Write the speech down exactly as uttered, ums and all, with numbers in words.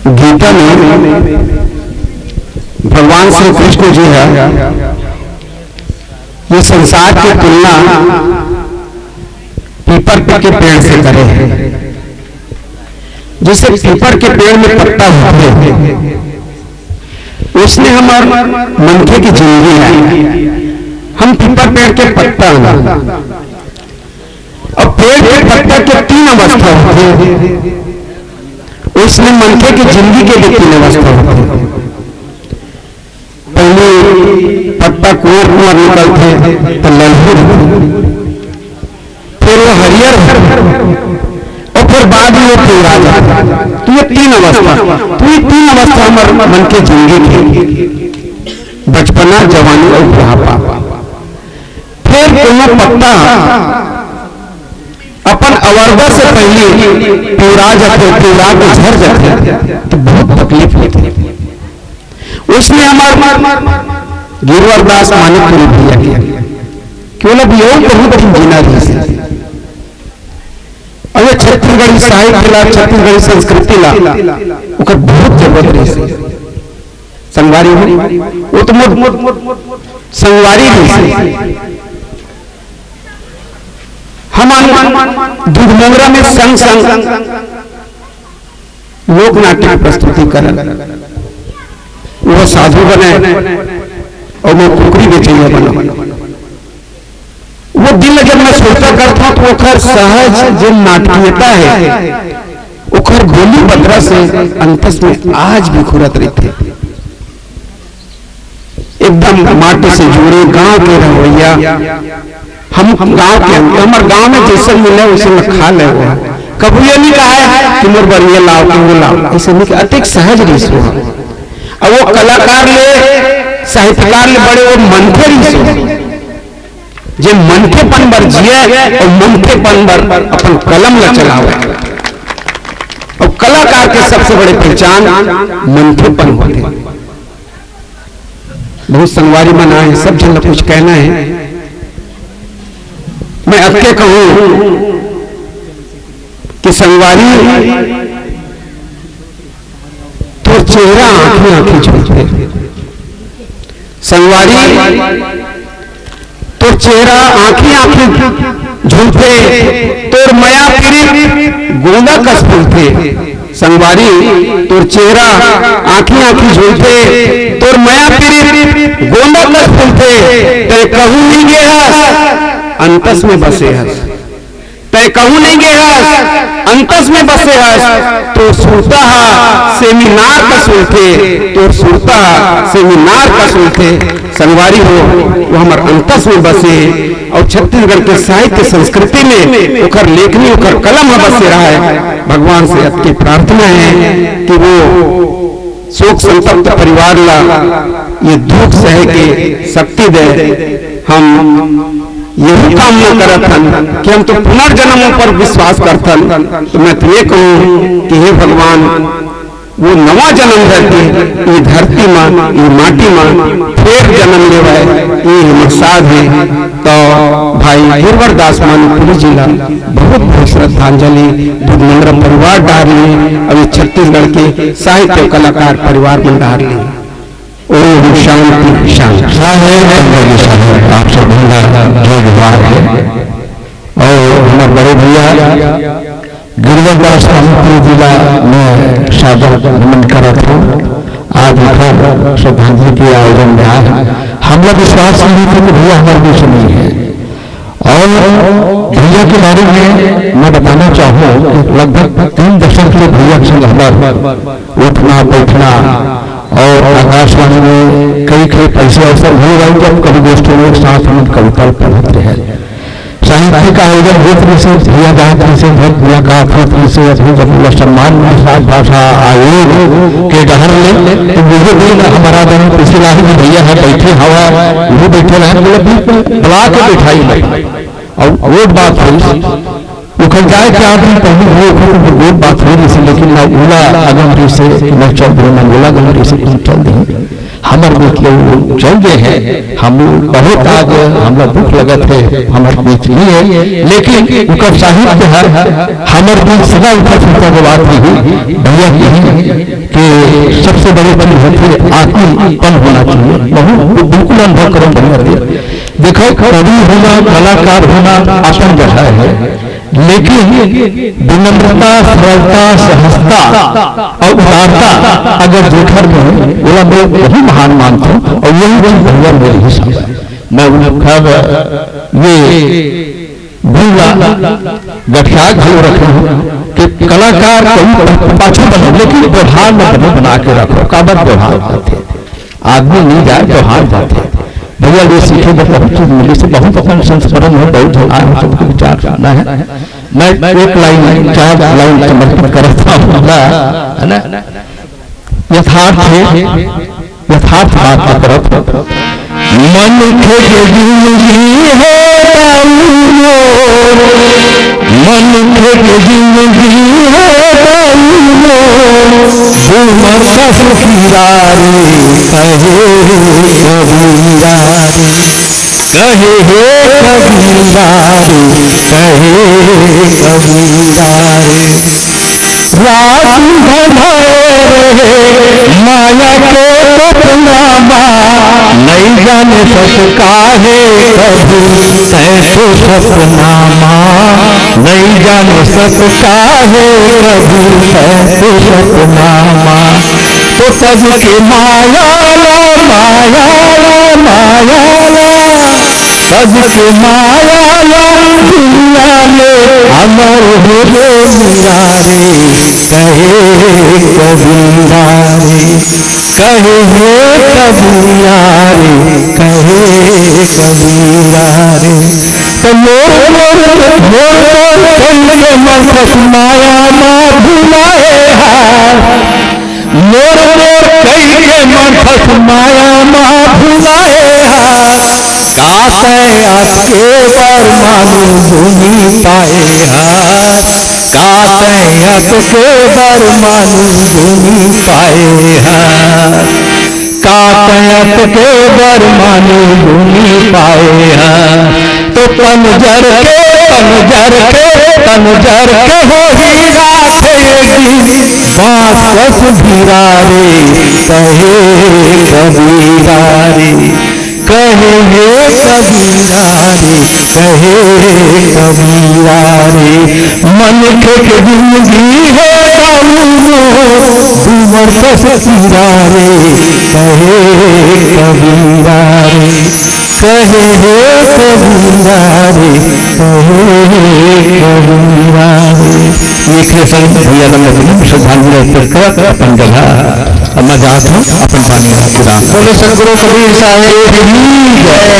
गीता में भगवान श्री कृष्ण जी ह ये संसार के तुलना पीपर के पेड़ से करे हे। जइसे पीपर के पेड़ में पत्ता होथे, ओइसने हमर मनखे के जिंदगी हे। हम पीपर पेड़ के पत्ता हन। अब पेड़ के पत्ता के तीन अवस्था होथे, ओइसने मनखे के जिंदगी के भी तीन अवस्था होथे। पहिली पत्ता कुंवर कुंवर निकलथे, त ललहू, फेर वो हरियर होथे, अउ फेर बाद में वो पिवरा जाथे। त ये तीन अवस्था, त ये तीन अवस्था हमर मनखे जिंदगी के, बचपना, जवानी अउ बुढ़ापा। फेर कोनो पत्ता अपन अवस्था से पहिली पिवरा जाथे, पिवरा के झर जाथे, त बहुत तकलीफ होथे। ओइसने हमर गिरवर दास मानिकपुरी भैया के, केवल अब यो बहुत दिन जीना रहिस हे। अब ये छत्तीसगढ़ी साहित्य ला, छत्तीसगढ़ी संस्कृति ला ओकर बहुत जरूरत रहिस हे। संगवारी हो, वो तो मोर संगवारी रहिस हे। हमन दूध मोंगरा में संग संग लोक नाट्य के प्रस्तुति करन। वो साधु बने अउ मैं कुकरी बेचइया बनों। वो दिन ला जब मैं सुरता करथों, त ओखर सहज जे नाटकीयता हे, ओखर बोली बतरा से अंतस में आज भी खुरत रहिथे। एकदम माटी से जुड़े गांव के रहवइया। हम गांव के हन, हमर गांव में जइसन मिले, वइसन में खा ले वो। कभू ये नइ कहे कि मोर बर ये लाव, कि वो लाव। अइसे नइ कहे, अतेक सहज रहिस वो। अब वो कलाकार ले, साहित्यकार ले बड़े वो मनखे रहिस वो। जे मनखेपन बर जिए अउ मनखेपन बर अपन कलम ला चलावे। अउ कलाकार के सबसे बड़े पहचान मनखेपन होथे। बहुत संगवारी मन आए, सब झन ला कुछ कहना हे। मैं अतके कहूं कि संगवारी, तोर चेहरा आंखी आंखी झूलथे। संगवारी, तोर चेहरा आंखी आंखी झूलथे, तोर मया पीरित गोंदा कस फूलथे। संगवारी, तोर चेहरा आंखी आंखी झूलथे, तोर मया पीरित गोंदा कस फूलथे। तैं कहूं नइ गे हस, अंतस में बसे हस। तैं कहूं नइ गे हस, अंतस में बसे हस, तोर सुरता ह सेमिनार कस होथे, तोर सुरता ह सेमिनार कस होथे। संगवारी हो, वो हमर अंतस में बसे, अउ छत्तीसगढ़ के साहित्य संस्कृति में ओखर लेखनी, ओखर कलम ह बसे रहय। भगवान से अतके प्रार्थना हे कि वो शोक संतप्त परिवार ला ये दुख सहे के शक्ति दे। हम यही कामना करत हन कि हम तो पुनर्जन्म पर विश्वास करथन। त मैं तो ये कहूं कि हे भगवान, वो नवा जन्म धरके ये धरती मा, ये माटी मा फेर जन्म लेवय, ये हमर साध हे। तो भाई गिरवर दास मानिकपुरी जी ला बहुत बहुत श्रद्धांजलि दूध मोंगरा परिवार डहार ले, अउ ये छत्तीसगढ़ के साहित्य कलाकार परिवार मन डहार ले। ओम शांति शांति। साहेब, साहेब, आप सब बंदा जो विभाग है और हमारे बड़े भैया गिरधर दास रामपुर जिला में सादर नमन करत हूँ। आज उनकर श्रद्धांजलि के आयोजन में आए हैं। हमला विश्वास नहीं था कि भैया हमारे बीच नहीं है। और भैया के बारे में मैं बताना चाहूँ कि लगभग तीन दशक से भैया के संग हमार उठना बैठना और आकाशवाणी में कई कई पैसे अवसर मिल रहे, जब कभी गोष्ठी में एक साथ हम कविता पढ़त रहे, साहित्य का आयोजन होत रहिसे, भैया जात रहिसे, बहुत मुलाकात होत रहिसे, अभी जब पूरा सम्मान में सात भाषा आयोग के डहर ले, तो वो दिन हमारा दिन पिछला ही भैया है बैठे हवा, वो बैठे रहे, बोले, "बुला के बैठाई भाई।" और वो बात हुई, ओकर जाए के आठ दिन पहले हुए, ओकर तो वो बात हुई रहिसे, लेकिन ना ओला अगम रहिसे, ना चल दे, ना ओला अगम रहिसे, तुम चल दे। हमर बीच ले वो चल दे हैं, हम बहुत आज हमला दुख लगत है, हमर बीच नहीं है, लेकिन ओकर साहित्य है, हमर बीच सदा उठा छूटा के बात रही, भैया की सबसे बड़ी चीज होती है आत्मीयपन होना चाहिए। बहुत बिल्कुल अनुभव करो बढ़िया थे। देखो, कवि होना, कलाकार होना अपन जगह है, लेकिन विनम्रता, सरलता, सहजता और उदारता अगर जेकर में हो, ओला मैं वही महान मानता हूँ। और यही चीज भैया मेरे हिसाब है। मैं उनका ये भूला गठिया घलो रखे हूँ कि कलाकार कभी पाछू बने, लेकिन व्यवहार में बने बना के रखो। काबर व्यवहार करते आदमी नहीं जाए, व्यवहार जाते। भैया, ये सीखे में बहुत चीज मिली से, बहुत अपन संस्मरण है, बहुत झन आए हो, सबके विचार सुनना है। मैं एक लाइन, चार लाइन समर्पित करता हूँ, है ना? यथार्थ है, यथार्थ बात की तरफ। मनुख के जिंदगी है दाऊ मोर, मनुख के जिंदगी है दाऊ मोर, भूमर कस हीरा रे, कहे कबीरा रे। कहे हे कबीरा रे, कहे कबीरा रे। रात अंधार हे माया के सपना मा, नइ जाने सत का हे कबीर, ऐसे सपना मा, नइ जाने सत का हे कबीर, ऐसे सपना मा। तो सबके माया ला, माया ला, माया ला, सबके माया ला दुनिया में अमर हो रे मीरा रे, कहे कबीरा रे, कहे हे कबीरा रे, कहे कबीरा रे। तो मोर मोर मोर मोर कहि के मन कस माया मा भुलाए हा, मोर मोर कहि के मन कस माया मा भुलाए हा। का तैं अस के बर मानु गुनी पाए हा, का तैं अस के बर मानु गुनी पाए हा। का तैं अस के बर मानु गुनी पाए हा। तो तन जर के, तन जर के, तन जर के होही रात एक दिन, बांस कस भीरा रे, कहे कबीरा रे, कहे हे कबीरा रे, कहे कबीरा रे। मनुख के जिंदगी हे दाऊ मोर, भूमर कस हीरा रे, कहे कबीरा रे, कहे हे कबीरा रे, कहे कबीरा रे। ये कृष्ण भैया नंबर श्रद्धांजलि अर्पित करत अपन जगह अब मैं जात हूँ अपन पानी विराम। बोलो सतगुरु कबीर साहेब की जय।